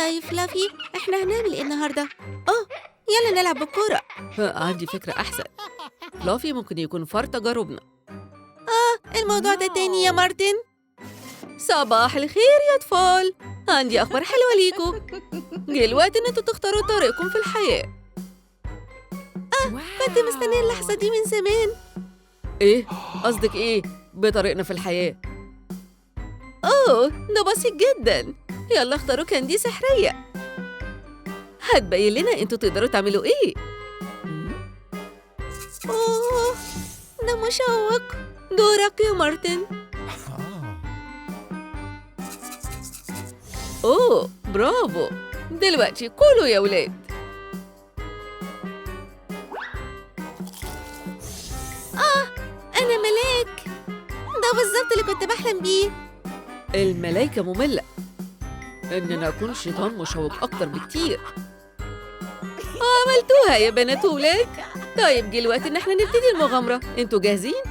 طيب فلافي، احنا هنعمل ايه النهارده؟ يلا نلعب بالكورة. عندي فكرة أحسن. فلافي ممكن يكون فار تجاربنا. الموضوع ده تاني يا مارتن. صباح الخير يا أطفال، عندي أخبار حلوة ليكو. جه الوقت إن انتوا تختاروا طريقكم في الحياة. كنت مستنية اللحظة دي من زمان. إيه؟ قصدك إيه بطريقنا في الحياة؟ ده بسيط جدا. يلا اختاروا كاندي سحرية، هتبين لنا انتوا تقدروا تعملوا إيه. ده مشوق. دورك يا مارتن. برافو. دلوقتي كلوا يا ولاد. أنا ملاك. ده بالظبط اللي كنت بحلم بيه. الملايكة مملة. إن أنا أكون شيطان مشوق أكتر بكتير. عملتوها يا بنات وولاد. طيب جه الوقت إن احنا نبتدي المغامرة. انتوا جاهزين؟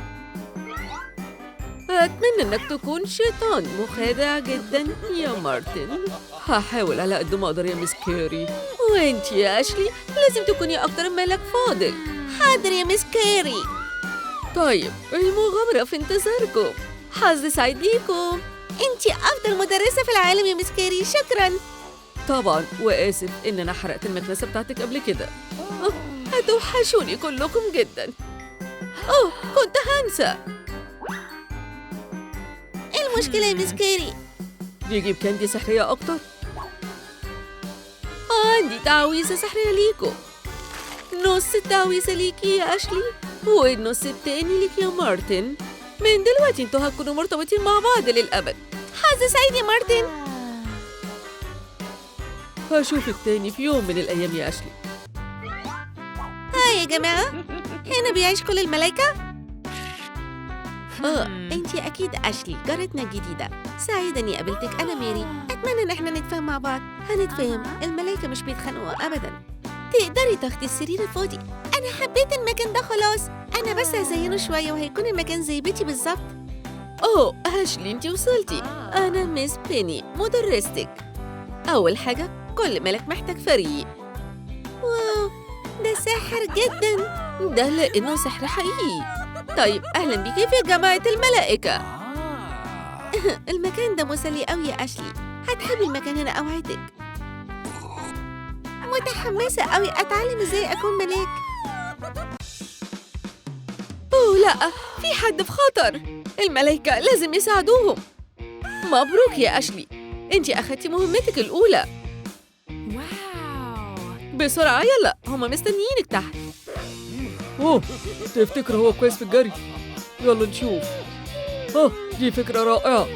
أتمنى إنك تكون شيطان مخادع جدا يا مارتن. هحاول على قد ما أقدر يا مس كيري. وإنتي يا أشلي لازم تكوني أكتر ملاك فاضل. حاضر يا مس كيري. طيب المغامرة في انتظاركم. حظ سعيد ليكم. انتي أفضل مدرسة في العالم يا مس كيري، شكراً. طبعاً، وآسف إن أنا حرقت المكنسة بتاعتك قبل كده. هتوحشوني كلكم جداً. كنت هنسى. إيه المشكلة يا مس كيري؟ نجيب candy سحرية أكتر؟ عندي تعويذة سحرية ليكم. نص التعويذة ليكي يا أشلي، والنص التاني ليك يا مارتن. من دلوقتي انتوا هتكونوا مرتبطين مع بعض للأبد. حظ سعيد يا مارتن. هشوفك تاني في يوم من الأيام يا أشلي. hi يا جماعة، هنا بيعيش كل الملايكة؟ انتي أكيد أشلي جارتنا الجديدة. سعيدة إني قابلتك، أنا ميري. أتمنى إن احنا نتفاهم مع بعض. هنتفاهم، الملايكة مش بيتخانقوا أبداً. تقدري تاخدي السرير الفاضي. أنا حبيت المكان ده خلاص. أنا بس هزينه شوية وهيكون المكان زي بيتي بالظبط. أشلي انتي وصلتي. أنا ميس بيني مدرستك. أول حاجة، كل ملك محتاج فريق. wow، ده ساحر جدا. ده لأنه سحر حقيقي. طيب أهلا بيكي في جامعة الملائكة. المكان ده مسلي أوي يا أشلي، هتحبي المكان هنا أوعدك. متحمسة أوي أتعلم إزاي أكون ملاك. لا، في حد في خطر. الملايكة لازم يساعدوهم. مبروك يا أشلي، انتي أخدتي مهمتك الأولى. wow، بسرعة يلا، هما مستنيينك تحت. تفتكر هو كويس في الجري؟ يلا نشوف. دي فكرة رائعة.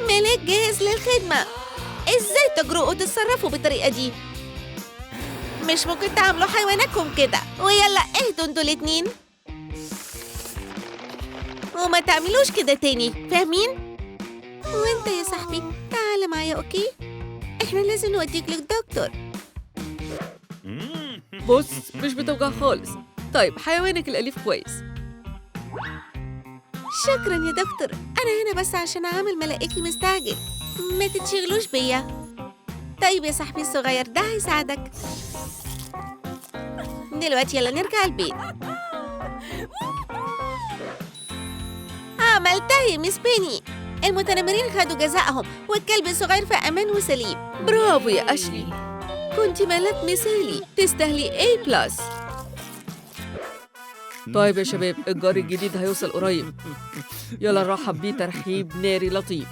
ملاك جاهز للخدمة. ازاي تجرؤوا تتصرفوا بالطريقة دي؟ مش ممكن تعملوا حيواناتكم كده. ويلا اهدوا انتوا الاتنين، وما تعملوش كده تاني، فاهمين؟ وانت يا صاحبي تعال معايا، okay؟ احنا لازم نوديك للدكتور. بص، مش بتوجع خالص. طيب حيوانك الأليف كويس. شكرا يا دكتور، أنا هنا بس عشان أعمل ملائكي مستعجل. ما تتشغلوش بيا. طيب يا صاحبي الصغير، ده هيساعدك. دلوقتي يلا نرجع البيت. عملتها يا ميس بيني. المتنمرين خدوا جزاءهم، والكلب الصغير في أمان وسليم. برافو يا أشلي، كنتي ملاك مثالي، تستاهلي A+. طيب يا شباب، الجار الجديد هيوصل قريب. يلا نرحب بيه ترحيب ناري لطيف.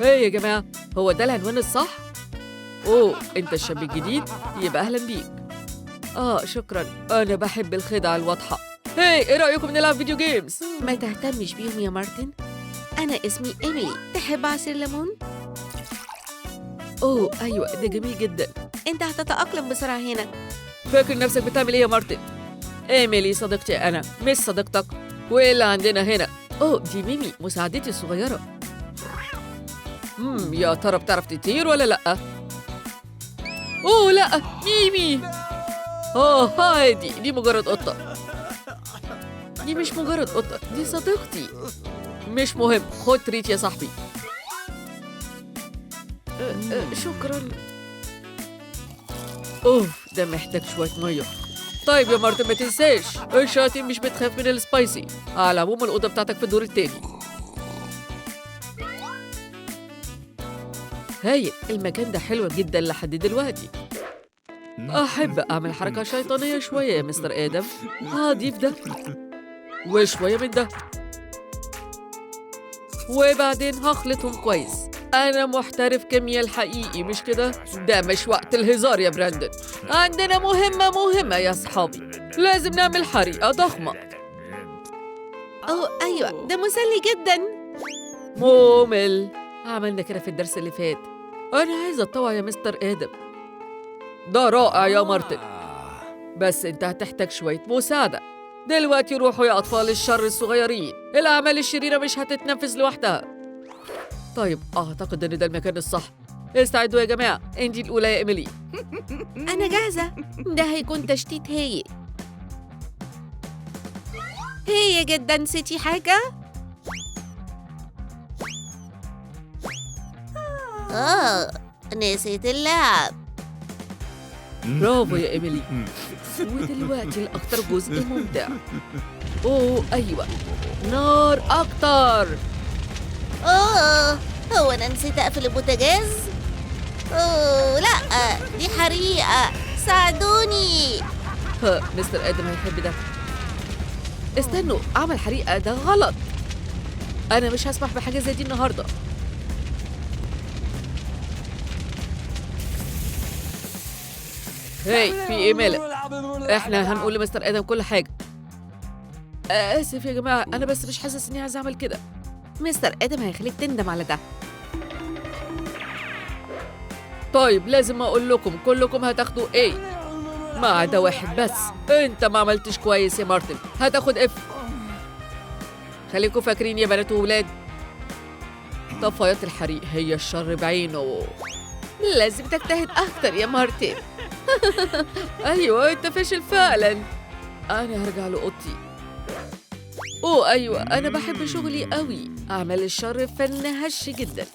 هاي يا جماعة، هو ده العنوان الصح؟ انت الشاب الجديد، يبقى أهلا بيك. شكرا، أنا بحب الخدعة الواضحة. hey، إيه رأيكم نلعب video games؟ ما تهتمش بيهم يا مارتن. أنا اسمي إيميلي. تحب عصير ليمون؟ أيوة، ده جميل جدا. أنت هتتأقلم بسرعة هنا. فاكر نفسك بتعمل إيه يا مارتن؟ إيميلي صديقتي أنا، مش صديقتك. وإيه اللي عندنا هنا؟ دي ميمي مساعدتي الصغيرة. يا ترى بتعرف تطير ولا لأ؟ لأ، ميمي. هايدي، دي مجرد قطة. دي مش مجرد قطة، دي صديقتي. مش مهم، خد treat يا صاحبي. شكرا. اوف، ده محتاج شوية مية. طيب يا مارتن ما تنساش، الشياطين مش بتخاف من ال spicy. على العموم الأوضة بتاعتك في الدور التاني. هايل، المكان ده حلو جدا لحد دلوقتي. أحب أعمل حركة شيطانية شوية يا مستر آدم. هضيف ده وشوية من ده، وبعدين هخلطهم كويس. أنا محترف كيمياء الحقيقي، مش كده؟ ده مش وقت الهزار يا براندن. عندنا مهمة مهمة يا صحابي، لازم نعمل حريقة ضخمة. أوه أيوة، ده مسلي جدا. ممل، عملنا كده في الدرس اللي فات. أنا عايزة أتطوع يا مستر آدم. ده رائع يا مارتن، بس أنت هتحتاج شوية مساعدة. دلوقتي روحوا يا أطفال الشر الصغيرين، الأعمال الشريرة مش هتتنفذ لوحدها. طيب أعتقد إن ده المكان الصح. استعدوا يا جماعة، أنتي الأولى يا إيميلي. أنا جاهزة، ده هيكون تشتيت هايل. هي جدا، نسيتي حاجة؟ نسيت اللعب. برافو يا إيميلي. ودلوقتي الأكتر جزء ممتع. أوه أيوة، نار أكتر. أوه، هو أنا نسيت أقفل البوتاجاز؟ أوه لأ، دي حريقة، ساعدوني. مستر آدم هيحب ده. استنوا، عمل حريقة ده غلط. أنا مش هسمح بحاجة زي دي النهاردة. هاي، في إيه مالك؟ إحنا هنقول لمستر آدم كل حاجة. آسف يا جماعة، أنا بس مش حاسس إني عايز أعمل كده. مستر آدم هيخليك تندم على ده. طيب لازم أقول لكم كلكم هتاخدوا A ما عدا واحد بس. أنت ما عملتش كويس يا مارتن، هتاخد F. خليكم فاكرين يا بنات وولاد، طفايات الحريق هي الشر بعينه. لازم تجتهد أكتر يا مارتن. أيوة أنت فاشل فعلا. أنا هرجع لأوضتي. أوه أيوة، أنا بحب شغلي قوي. أعمال الشر فن هش جدا.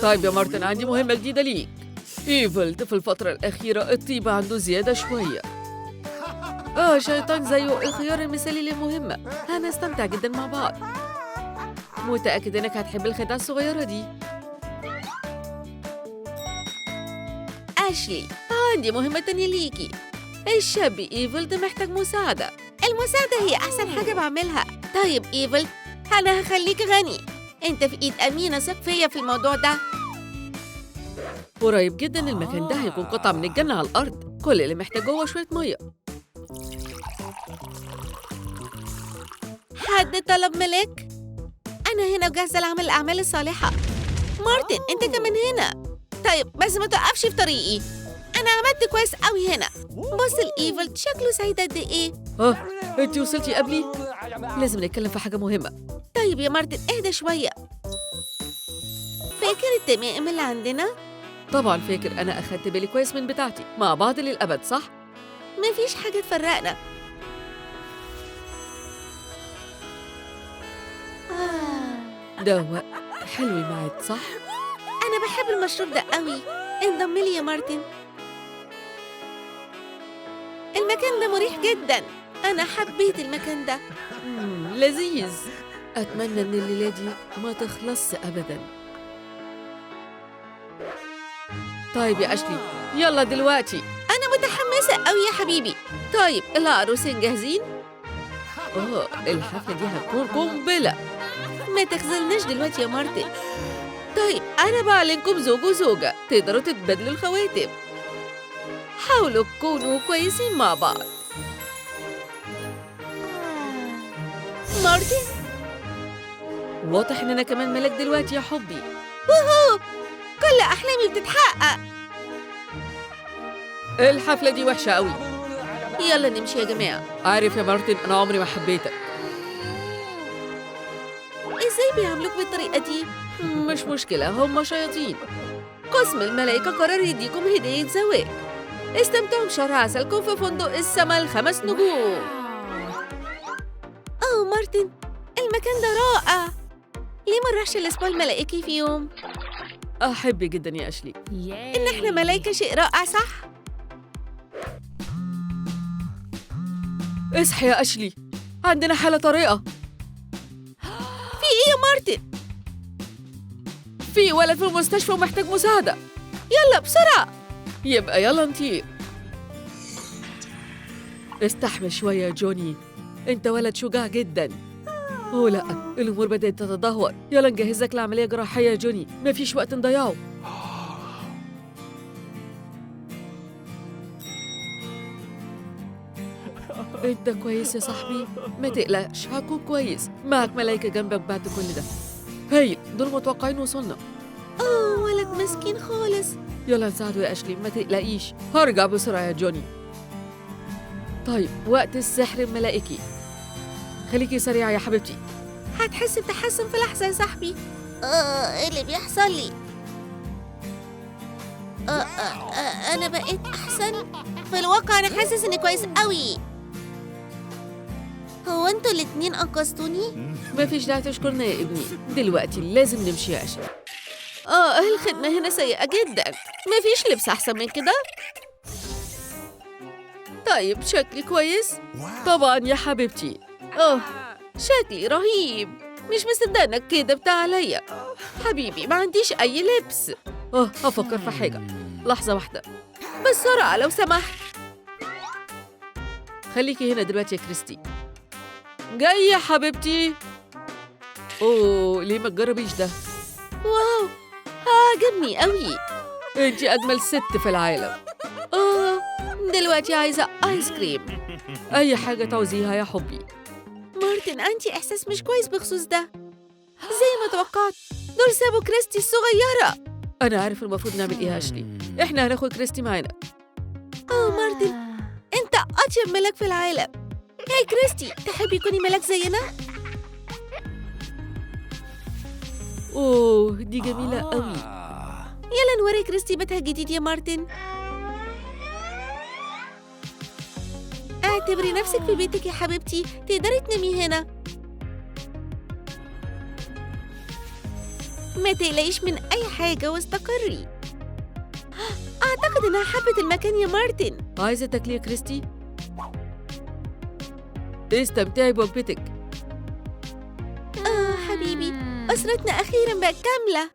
طيب يا مارتن، عندي مهمة جديدة ليك. إيفلد في الفترة الأخيرة الطيبة عنده زيادة شوية. شيطان زيه الخيار المثالي للمهمة. هنستمتع جدا مع بعض. متأكد إنك هتحب الخدعة الصغيرة دي. أشلي، عندي مهمة تانية ليكي. الشاب إيفلد محتاج مساعدة. المساعدة هي أحسن حاجة بعملها. طيب إيفلد، أنا هخليك غني. أنت في إيد أمينة، ثق فيا في الموضوع ده. قريب جدا المكان ده هيكون قطعة من الجنة على الأرض. كل اللي محتاجه هو شوية مية. حد طلب ملاك؟ أنا هنا وجاهزة لعمل الأعمال الصالحة. مارتن، أنت كمان هنا. طيب بس ما توقفش في طريقي. أنا عملت كويس قوي هنا. بص الإيفلد شكله سعيد قد إيه. أنتي وصلتي قبلي؟ لازم نتكلم في حاجة مهمة. طيب يا مارتن اهدى شوية. فاكر التمائم اللي عندنا؟ طبعا فاكر، أنا أخدت بالي كويس من بتاعتي. مع بعض للأبد صح؟ مفيش حاجة تفرقنا. ده وقت حلو الميعاد صح؟ أنا بحب المشروب ده قوي. انضم لي يا مارتن. المكان ده مريح جدا، أنا حبيت المكان ده. لذيذ. أتمنى إن الليلة دي ما تخلص أبدا. طيب يا أشلي، يلا دلوقتي. أنا متحمسة قوي يا حبيبي. طيب العروسين جاهزين؟ الحفلة دي هتكون قنبلة. ما تخذلناش دلوقتي يا مارتن. طيب أنا بعلنكم زوج وزوجة، تقدروا تتبادلوا الخواتم. حاولوا تكونوا كويسين مع بعض. مارتن، واضح إننا كمان ملاك دلوقتي يا حبي. وهو كل أحلامي بتتحقق. الحفلة دي وحشة قوي. يلا نمشي يا جماعة. عارف يا مارتن، أنا عمري ما حبيتك. إزاي بيعاملوك بالطريقة دي؟ مش مشكلة، هم شياطين. قسم الملائكة قرر يديكم هدية زواج. استمتعوا بشهر عسلكم في فندق السما ال5 نجوم. مارتن، المكان ده رائع. ليه ما نروحش الأسبوع الملائكي في يوم؟ أحب جدا يا أشلي. إن إحنا ملايكة شيء رائع، صح؟ اصحي يا أشلي، عندنا حالة طارئة. في إيه يا مارتن؟ في ولد في المستشفى ومحتاج مساعدة. يلا بسرعة. يبقى يلا نطير. استحمل شوية يا جوني، أنت ولد شجاع جدا. أوه لا، الأمور بدأت تتدهور. يلا نجهزك لعملية جراحية يا جوني، مفيش وقت نضيعه. أنت كويس يا صاحبي؟ ما تقلقش، هكون كويس. معك ملايكة جنبك بعد كل ده. هايل، دول متوقعين وصلنا. أوه ولد مسكين خالص. يلا نساعده يا أشلي، ما تقلقيش، هرجع بسرعة يا جوني. طيب، وقت السحر الملائكي. خليكي سريعة يا حبيبتي. هتحس بتحسن في لحظة يا صاحبي. إيه اللي بيحصل لي؟ أنا بقيت أحسن. في الواقع أنا حاسس إني كويس قوي. هو أنتوا الاتنين أنقذتوني؟ مفيش داعي تشكرنا يا ابني، دلوقتي لازم نمشي يا أشلي. الخدمة هنا سيئة جدا، مفيش لبس أحسن من كده. طيب شكلي كويس؟ طبعا يا حبيبتي. شكلي رهيب، مش مصدقة انك كدبت عليا. حبيبي ما عنديش أي لبس. هفكر في حاجة، لحظة واحدة. بسرعة لو سمحت. خليكي هنا دلوقتي يا كريستي. جاي يا حبيبتي. أوه ليه ما تجربيش ده؟ wow، عجبني قوي. انتي أجمل ست في العالم. دلوقتي عايزة آيس كريم. أي حاجة تعوزيها يا حبي. مارتن، عندي إحساس مش كويس بخصوص ده. زي ما توقعت، دول سابوا كريستي الصغيرة. أنا عارف المفروض نعمل إيه يا أشلي. إحنا هناخد كريستي معانا. مارتن، أنت أطيب ملاك في العالم. هاي كريستي، تحبي يكوني ملاك زينا؟ أوه دي جميلة قوي. يلا نوري كريستي بيتها الجديد يا مارتن. اعتبري نفسك في بيتك يا حبيبتي، تقدري تنامي هنا. ما تقلقيش من أي حاجة واستقري. أعتقد إنها حبت المكان يا مارتن. عايزة تاكلي يا كريستي؟ استمتعي بوجبتك. حبيبي، أسرتنا أخيراً بقت كاملة.